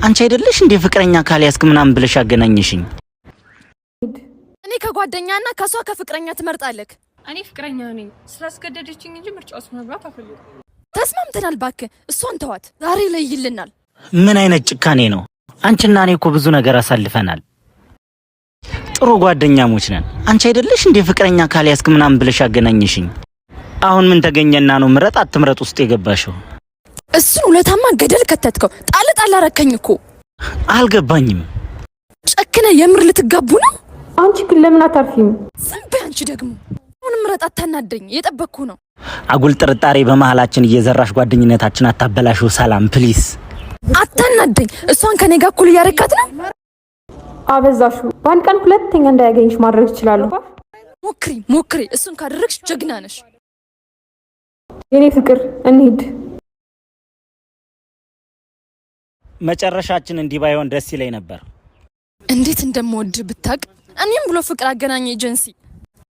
አንቺ አይደለሽ እንዴ ፍቅረኛ ካልያዝክ ምናምን ብለሽ አገናኘሽኝ? እኔ ከጓደኛና ከሷ ከፍቅረኛ ትመርጣለህ? እኔ ፍቅረኛ ነኝ ስላስገደደችኝ እንጂ ምርጫ ውስጥ መግባት አልፈልግም። ተስማምተናል። እባክህ እሷን ተዋት፣ ዛሬ ይለይልናል። ምን አይነት ጭካኔ ነው? አንቺና እኔ እኮ ብዙ ነገር አሳልፈናል። ጥሩ ጓደኛሞች ነን። አንቺ አይደለሽ እንዴ ፍቅረኛ ካልያዝክ ምናምን ብለሽ አገናኘሽኝ? አሁን ምን ተገኘና ነው ምረጥ አትምረጥ ውስጥ የገባሽው? እሱን ውለታማ ገደል ከተትከው። ጣል ጣል አረከኝ እኮ። አልገባኝም። ጨክነ የምር ልትጋቡ ነው? አንቺ ግን ለምን አታርፊም? ዝም በይ አንቺ ደግሞ። አሁን ምረጥ፣ አታናደኝ። እየጠበቅኩ ነው። አጉል ጥርጣሬ በመሃላችን እየዘራሽ ጓደኝነታችን አታበላሽው። ሰላም please። አታናደኝ። እሷን ከኔ ጋር እኩል እያረካት ነው። አበዛሹ። በአንድ ቀን ሁለተኛ እንዳያገኝሽ ማድረግ ይችላሉ። ሞክሪ ሞክሪ። እሱን ካደረግሽ ጀግና ነሽ። የኔ ፍቅር እንሂድ። መጨረሻችን እንዲህ ባይሆን ደስ ይለኝ ነበር። እንዴት እንደምወድ ብታቅ። እኔም ብሎ ፍቅር አገናኝ ኤጀንሲ።